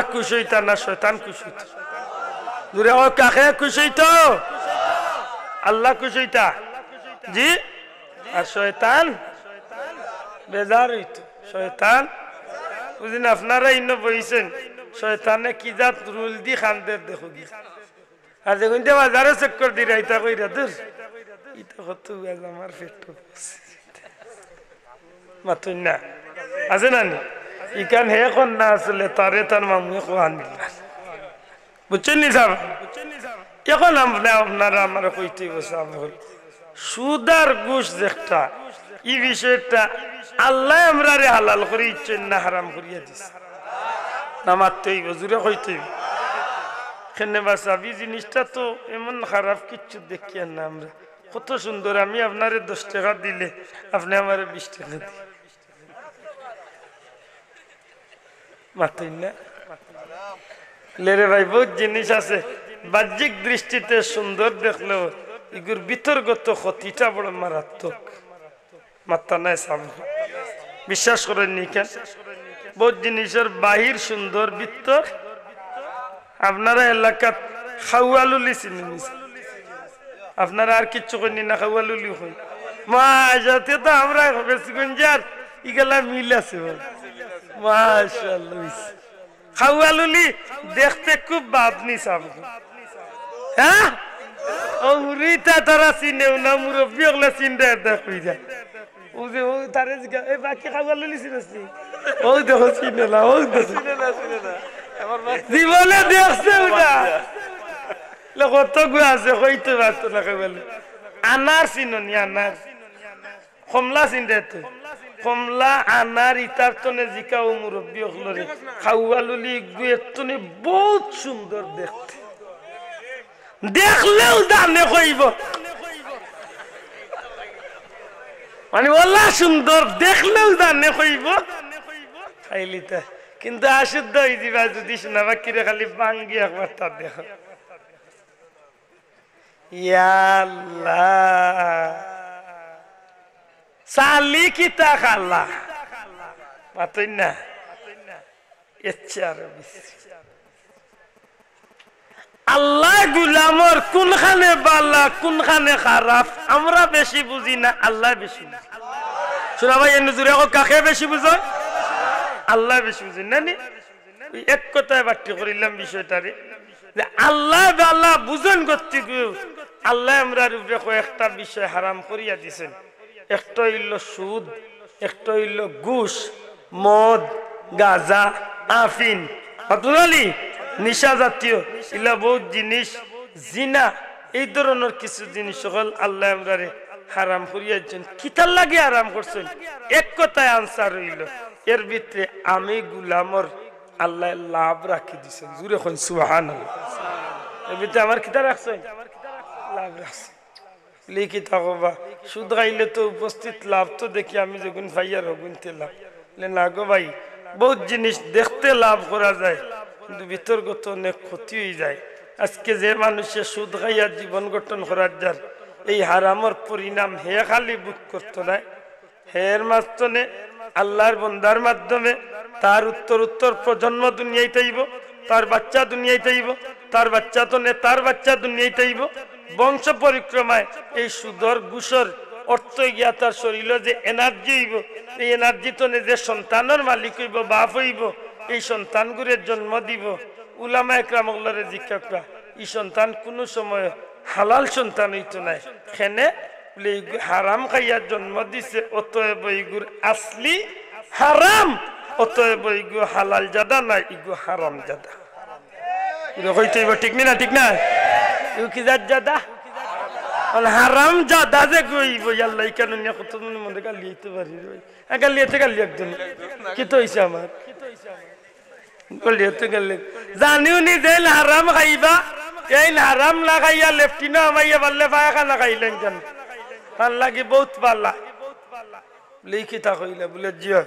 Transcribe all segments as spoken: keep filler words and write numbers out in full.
খুশ অইতা না শয়তান খুশ অইতো? জুরে কউক্কা, কে খুশ অইতো? আল্লাহ খুশ অইতা। জি। আর শয়তান বেজার অইতো। শয়তান, বুঝইন, আপনারা ইনো বইছইন, শয়তানে কি জাত রুল দি কান্দের দেখো গি। আর যেগুনতে বাজারো চক্কর দিরা, ইতা কইরা, "দূর, ইতা কত বেজ আমার পেটো।" মাতইন না। আছে না নি? ইখান হে কর না আসলে, তারে তার মামুয়ে কওয়া নিলা। বুঝছইন নি সাব? এখন আপনে, আপনারা আমারে কইতে অইবো সাব অকল। সুদ আর ঘুষ যেটা, ই বিষয়টা আল্লায় আমরারে হালাল করি দিছইন না হারাম করিয়া দিছইন? না মাততে অইবো, জুরে কইতে অইবো। কেনে বা সাব, ই জিনিসটা তো এমন খারাপ কিচ্ছু দেখিয়ার না আমরা। কত সুন্দর, আমি আপনারে দশ টেকা দিলে আপনে আমারে বিশ টেকা দিন। মাতইন না। লে রে ভাই, বউত জিনিস আছে, বাহ্যিক দৃষ্টিতে সুন্দর দেখলেও ইগুর ভিতরগত ক্ষতিটা বড় মারাত্মক। মাত্তা নাই সাব। বিশ্বাস করইন নি কেন? বউত জিনিসর বাহির সুন্দর, ভিতর। আপনারা এলাকাত খাওয়ালুলি চিনইন নি? আপনারা আর কিচ্ছু কইন নি না, খাওয়ালুলি কইন। মাশাআল্লাহ, তে তো আমরা বেশি গুঞ্জার ইগুলা মিল আছে ভাই। মাশাআল্লাহ। খাওয়ালুলি দেখতে খুব বাদ নি সাব। হ্যাঁ? ও হুরুতা তারা চিনেও না, মুরব্বি অকলে চিনরা এর দেখ অই যায়। ও যে, ও তারে জিগা, "এই বাকি খাওয়ালুলি চিনস নি?" ও দেখো চিনে না, ও দেখো। চিনে না, চিনে না। আমার মা জীবনে দেখছে ওটা। লে কত গু আছে, কইতে পারতো না খাওয়ালুলি। আনার চিনো নি, আনার? কমলা চিনরে তো। কমলা, আনার, ইতার তনে জিকাও মুরব্বি অকলরে। খাওয়ালুলি ইগু এর তনে বউত সুন্দর দেখতে। দেখলেউ জানে কইবো। মানে, ওলা সুন্দর, দেখলেউ জানে কইবো। খাইলিতা। কিন্তু অশুদ্ধ অই যিবা যুদি সোনা পাখিরে খালি ভাঙ্গি একবার তা দেখো। ইয়া আল্লাহ। চালি কিতা খালা? মাতইন না। এর চেয়ে আরো বেশি। আল্লায় গুলামর কুনখানে বালা, কুনখানে খারাপ, আমরা বেশি বুঝি না, আল্লায় বেশি বুঝইন। সোনা ভাই, এনে জুরে কউক্কা, কে বেশি বুঝইন? আল্লায় বেশি বুঝইন, না নি? ওই এক কথায় বাট্টি করিলাম বিষয়টারে, যে আল্লায় বালা বুঝইন গতিকে আল্লায় আমরার উপরে কয়েকটা বিষয় হারাম করিয়া দিছইন। একটা অইলো সুদ, একটা অইলো ঘুষ, মদ, গাঁজা, আফিন, মাতুন আলী, নিশা জাতীয়, ইলা বউত জিনিস, জিনা, এই ধরনর কিছু জিনিস অকল আল্লায় আমরারে হারাম করিয়া দিছইন। কিতার লাগি হারাম করছইন? এক কথায় answer অইলো, এর ভিতরে আমি গুলামর আল্লায় লাভ রাখি দিছইন। জুরে কইন সুবহানাল্লাহ। এর ভিতরে আমার কিতা রাখছইন? লাভ রাখছইন। লে কিতা কবা, সুদ খাইলে তো উপস্থিত লাভ তো দেখি আমি যেগুন পাইয়ার হগুনতে লাভ। লে না গো ভাই, বউত জিনিস দেখতে লাভ করা যায়, কিন্তু ভিতরগত অনেক ক্ষতি অই যায়। আজকে যে মানুষে সুদ খাইয়া জীবন গঠন করার যার, এই হারামর পরিণাম হে খালি ভোগ করতো নায়, হের মাঝখানে আল্লাহর বন্দার মাধ্যমে তার উত্তর উত্তর প্রজন্ম দুনিয়াইত আইবো, তার বাচ্চা দুনিয়াইত আইবো, তার বাচ্চা তনে তার বাচ্চা দুনিয়াইত আইবো। বংশ পরিক্রমায় এই সুদর ঘুষর অর্থ গিয়া তার শরীরো যে energy অইবো, এই energy তনে যে সন্তানর মালিক অইবো, বাপ অইবো, এই সন্তানগুরে জন্ম দিবো। উলামা একরাম অকলরে জিজ্ঞাসা করা, ই সন্তান কুনু সময় হালাল সন্তান অইতো নায়। কেনে? বলে, "ইগু হারাম খাইয়া জন্ম দিছে, অতএব ইগুর আসলি হারাম, অতএব ইগু হালাল জাদা নায়, ইগু হারাম জাদা।" ইগু কইতে অইবো, ঠিক নি না? ঠিক না? ইগু কি জাত জাদা? বলে, হারাম জাদা যে কইবো, ইয়াল্লা, ইখান নিয়া কত মনে মনে গালি দিতে পারি রে ভাই। আ, গালি দিতে গালি একজন। কিতা অইছে আমার? বলিয়া তো গেলে। জানিও নি যেইন হারাম খাইবা, এইন হারাম না খাইয়া লেফটিনো হামাইয়া পারলে পায়খানা খাইলাইন কেনে? তার লাগি বউত বালা। বলে, "ই কিতা কইলা?" বলে, "জি অয়।"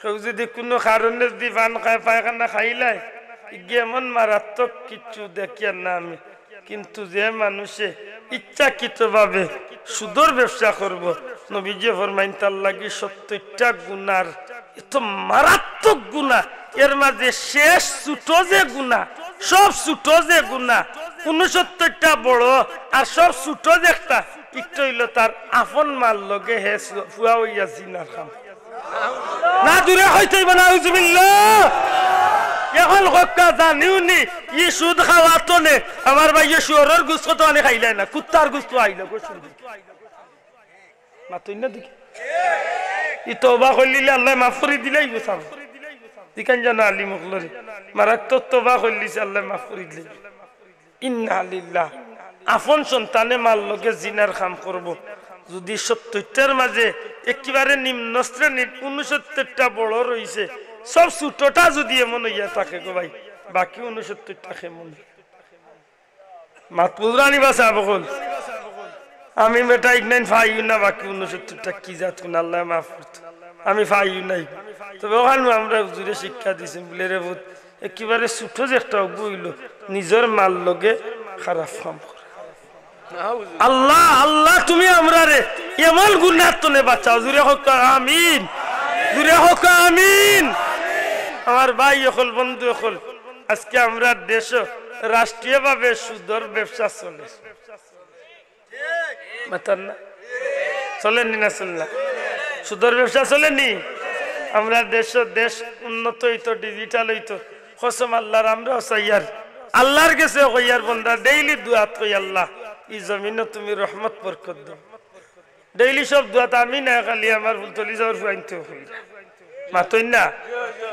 কেউ যুদি কুনু কারণে যুদি পান খায়, পায়খানা খাইলায়, ইগিয়ে এমন মারাত্মক কিচ্ছু দেখিয়ার না আমি। কিন্তু যে মানুষে ইচ্ছাকৃতভাবে সুদর ব্যবসা করবো, নবীজি ফরমাইন, তার লাগি সত্তইরটা গুনার এত মারাত্মক গুনা। এর মাঝে শেষ ছোট যে গুনা, সব ছোট যে গুনা, ঊনসত্তরটা বড়, আর সব ছোট যে একটা, একটা অইলো তার আপন মার লগে হে সু-, ফুয়া অইয়া জিনার কাম। না, জুরে কইতে অইবো না, নাউজুবিল্লাহ। এখন কউক্কা জানিও নি, ই সুদ খাওয়াত নে, আমার ভাইয়ে শুয়োরর গুস্ত তো আনি খাইলায় না, কুত্তার গুস্ত আইলো গো শুধু। মাতইন না দেখি। ই তওবা করিলিলে আল্লায় মাফ করি দিলাইবো সাব। ইখান জানো আলিম অকলরে। মারাত্মক তওবা করিলিছে, আল্লায় মাফ করি দিলাইবো। ইন্না লিল্লাহ। আপন সন্তানে মার লগে জিনার কাম করবো। যুদি সত্তরটার মাঝে একেবারে নিম্ন শ্রেণীর ঊনসত্তরটা বড় রইছে, সব ছোটটা যুদি এমন অইয়া থাকে গো ভাই, বাকি ঊনসত্তরটা কেমন? মাত বুঝরানি বা সাব অকল। আমি বেটা ইগনাইন ফাইও না, বাকি ঊনসত্তরটা কি জাত কোন আল্লায় মাফ করতো। আমি ফাইও নাই। তবে অখানো আমরা হুজুরে শিক্ষা দিছইন বুলে রে পুত, একেবারে ছোট যে একটা অগু অইলো, নিজর মার লগে খারাপ কাম করে। আল্লাহ, আল্লাহ, তুমি আমরারে এমন গুনাহ তনে বাঁচাও। জুরে কউক্কা আমিন, জুরে কউক্কা আমিন। আমার ভাই অকল, বন্ধু অকল, আজকে আমরার দেশো রাষ্ট্রীয়ভাবে সুদর ব্যবসা চলে। মাতইন না? চলেনি না চলে না? সুদর ব্যবসা চলেনি? আমরার দেশো দেশ উন্নত অইতো, digital অইতো। কসম আল্লাহর, আমরাও চাইয়ার, আল্লাহর গেছে কইয়ার বন্দা, daily দোয়াত কই, "আল্লাহ, ই জমিনো তুমি রহমত বরকত দেও।" Daily সব দোয়াত আমি না, খালি আমার ফুলতলি যাওয়ার ফুয়াইনতে কই। মাতইন না?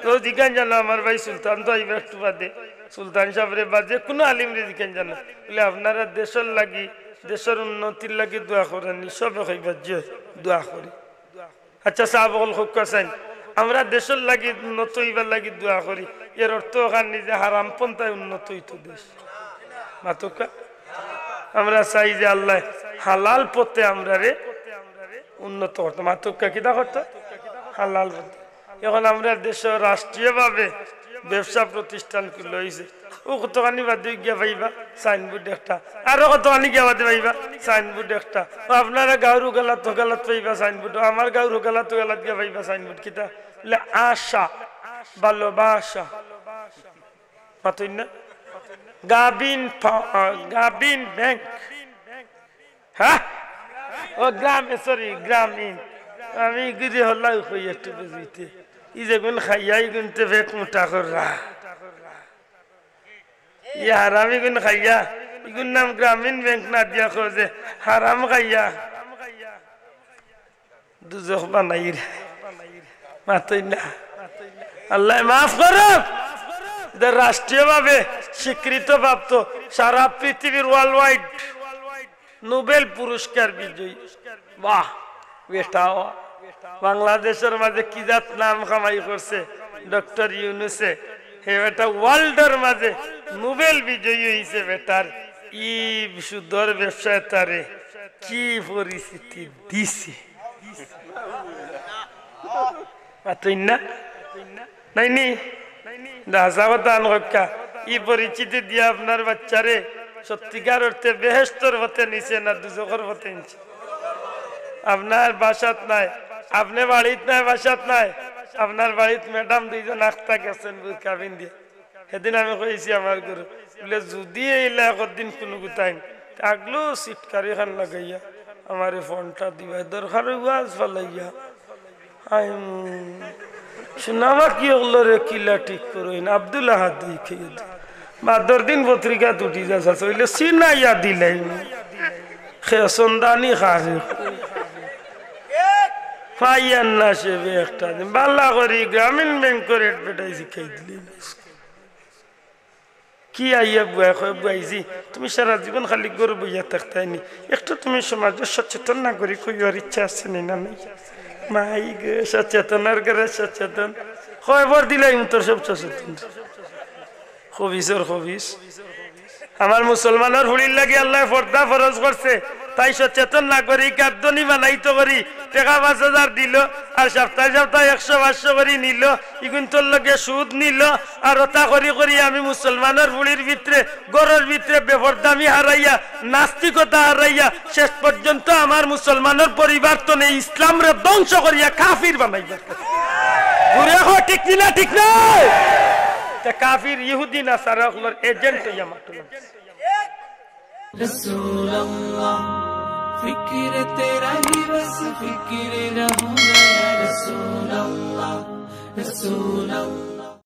তো জিগান জানো, আমার ভাই সুলতান তো আইবা একটু বাদে। সুলতান সাবরে বা যেকুনু আলিমরে জিগান জানো। বুলে, "আপনারা দেশর লাগি, দেশর উন্নতির লাগি দোয়া করইন নি?" সবে কইবা, "জি, দোয়া করি।" আচ্ছা, সাব অকল কউক্কা চাইন, আমরা দেশর লাগি উন্নত অইবার লাগি দোয়া করি, এর অর্থ অখান নি যে হারাম পন্থায় উন্নত অইতো দেশ। মাতউক্কা, আমরা চাই যে আল্লায় হালাল পথে আমরারে উন্নত করতো। মাতউক্কা, কিতা করতো? হালাল পথে। এখন আমরার দেশো রাষ্ট্রীয়ভাবে ব্যবসা প্রতিষ্ঠান খুলা অইছে। অউ কতখানি বাদে গিয়া পাইবা signboard একটা, আরো কতখানি গিয়া বাদে পাইবা signboard একটা। অউ আপনারা গাঁওর হগালাত হগালাত পাইবা signboard, আমার গাঁওর হগালাত হগালাত গিয়া পাইবা signboard। কিতা? বুলে আশা, ভালোবাসা। মাতইন না? গাবিন পা-, আ, গাবিন ব্যাংক। হ্যাঁ? ও গ্রামে, sorry, গ্রামীণ। আমি ইগুরে হলাউ কই একটু বুঝিতে। ই যেগুন খাইয়া, ইগুনতে পেট মোটা কররা। ই হারাম ইগুন খাইয়া, ইগুন নাম গ্রামীণ ব্যাংক না দিয়া কয় যে হারাম খাইয়া। দুজখ বানাইর। মাতইন না। আল্লায় মাফ করউক। ইটা রাষ্ট্রীয়ভাবে স্বীকৃতপ্রাপ্ত, সারা পৃথিবীর worldwide নোবেল পুরস্কার বিজয়ী। বাহ, বেটা, বাহ। বাংলাদেশর মাঝে কি জাত নাম কামাই করছে ডক্টর ইউনূসে। হে বেটা worldর মাঝে নোবেল বিজয়ী অইছে বেটার। ই সুদর ব্যবসায় তারে কি পরিচিতি দিছে। মাতইন না? নাইনি? দা, হাছা কথা আন কউক্কা। ই পরিচিতি দিয়া আপনার বাচ্চারে সত্যিকার অর্থে বেহেশতর পথে নিছে না দুজখর পথে নিছে? আপনার বাসাত নাই, আপনে বাড়িত নাই, বাসাত নাই। আপনার বাড়িত ম্যাডাম দুইজন আখতা গেছইন বুরকা পিন্দিয়া। হেদিন আমি কইছি আমার ঘরো, বুলে, "যুদি এইলা একদিন কুনু গুতাইন, আগলো সিটকারি খান লাগাইয়া আমারে ফোনটা দিবা, দরকার অইবো আজ ফালাইয়া।" আই, উম, সোনামা কি অকলরে কিলা ঠিক করইন, আব্দুল আহাদ দেই খেয়ে দে। বাদর দিন পত্রিকাত উঠি যাস আছে, অইলে চিনাইয়া দিলাইন। খে সন্ধানি খারে। পাইয়ার না সে বে একটা দিন। বালা করি গ্রামীণ ব্যাংকর advertise খাই দিলে। কি আইয়া বুয়ায় কয়, "বুয়াইজি, তুমি সারা জীবন খালি ঘরো বইয়া থাকতায় নি। একটু তুমি সমাজর সচেতন নাগরিক অইবার ইচ্ছা আছে নি না নাই?" মাই গো, সচেতনর ঘরে সচেতন। কয়বার দিলাইমু তোর সব সচেতন। খবিছর খবিছ। আমার মুসলমানর ফুড়ির লাগি আল্লায় পর্দা ফরজ করছে, তাই সচেতন নাগরিক আদনি বানাইতো করি, টেকা পাঁচ হাজার দিলো, আর সপ্তায় সপ্তায় একশো পাঁচশো করি নিলো, ইগুইন্তর লগে সুদ নিলো, আর অতা করি করি আমি মুসলমানর ফুড়ির ভিতরে, ঘরর ভিতরে বেপর্দামি হারাইয়া, নাস্তিকতা হারাইয়া, শেষ পর্যন্ত আমার মুসলমানর পরিবার তনে ইসলামরে ধ্বংস করিয়া কাফির বানাইবার। জোরে কও, ঠিক নি না, ঠিক না? তে কাফির, ইহুদি, নাসারা অকলর agent অইয়া মাতুন। رسول اللہ، فکر تیرا ہی بس فکر رہوں گا یا رسول اللہ، رسول اللہ۔